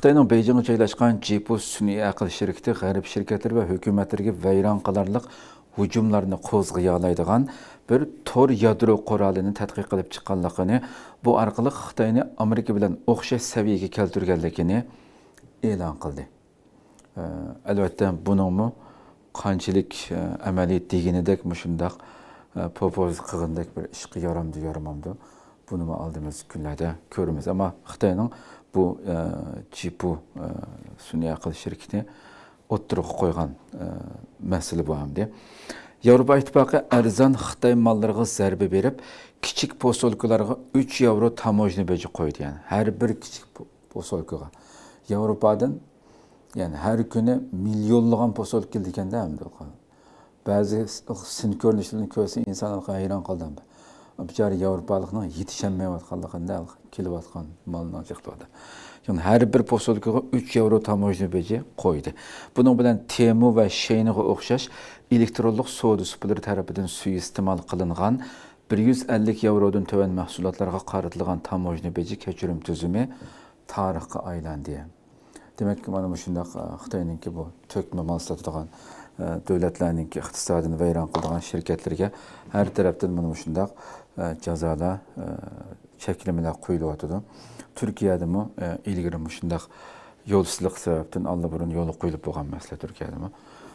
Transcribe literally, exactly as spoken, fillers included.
خىتاينىڭ بېيجىڭغا جايلاشقان جىپۇ سۈنئىي ئەقىل شىركىتى غەرب شىركەتلىرى ۋە ھۆكۈمەتلىرىگە ۋەيران قىلارلىق ھۇجۇملارنى قوزغىيالايدىغان بىر تور يادرو قورالىنى تەتقىق قىلىپ چىققانلىقىنى، بۇ ئارقىلىق خىتاينى ئامېرىكا بىلەن ئوخشاش سەۋىيەگە كەلتۈرگەنلىكىنى ئېلان قىلدى. ئە، ئەلۋەتتە، بۇنىڭمۇ قانچىلىك، ئە، ئەمەلىي دېگىنىدەك مۇشۇنداق، ئە، پوپوز قىلغىنىدەك بىر ئىشقا يارامدۇ، يارىمامدۇ؟ بۇنىمۇ ئالدىمىز كۈنلەردە كۆرىمىز. ئەمما خىتاينىڭ بۇ، ئە، جىپۇ، ئە، سۈنئىي ئەقىل شىركىتى ئوتتۇرىغا قويغان، ئە، مەسىلە بۇ ئەمدى. ياۋروپا ئىتتىپاقى ئەرزان خىتاي ماللىرىغا زەربە بېرىپ، كىچىك پوسۇلكىلارغا ئۈچ ياۋرو تاموژنا بېجى قويدى. يەنى ھەر بىر كىچىك پو-، پوسۇلكىغا ياۋروپادىن، يەنى ھەر كۈنى مىليونلىغان پوسۇلكا كېلىدىكەندە ئەمدى. بەزى سىن كۆرۈنۈشلىرىنى كۆرسە ئىنسان ھەيران قالىدۇ. بىچارە ياۋروپالىقنىڭ يېتىشەلمەيۋاتقانلىقىنى، كېلىۋاتقان مالنىڭ جىقلىۋاتىدۇ. يەنى ھەر بىر پوسۇلكىغا ئۈچ ياۋرو تاموژنا بېجى قويدى. بۇنىڭ بىلەن تېمۇ ۋە شېينىغا ئوخشاش ئېلېكترونلۇق سودا سۇپىلىرى تەرىپىدىن سۇيىئىستېمال قىلىنغان بىر يۈز ئەللىك ياۋرودىن تۆۋەن مەھسۇلاتلارغا قارىتىلغان تاموژنا بېجى كەچۈرۈم تۈزۈمى تارىخقا ئايلاندى. دېمەك، مانا مۇشۇنداق، ئە، خىتاينىڭكى بۇ تۆكمە مال ساتىدىغان، ئە، دۆلەتلەرنىڭكى ئىقتىسادىنى ۋەيران قىلىدىغان شىركەتلىرىگە ھەر تەرەپتىن مانا مۇشۇنداق، ئە، جازالار، ئە، چەكلىمىلەر قويۇلۇۋاتىدۇ. تۈركىيەدىمۇ، ئە، ئىلگىرى مۇشۇنداق يولسىزلىق سەۋەبتىن ئاللىبۇرۇن يولغا قويۇلۇپ بولغان مەسىلە تۈركىيەدىمۇ.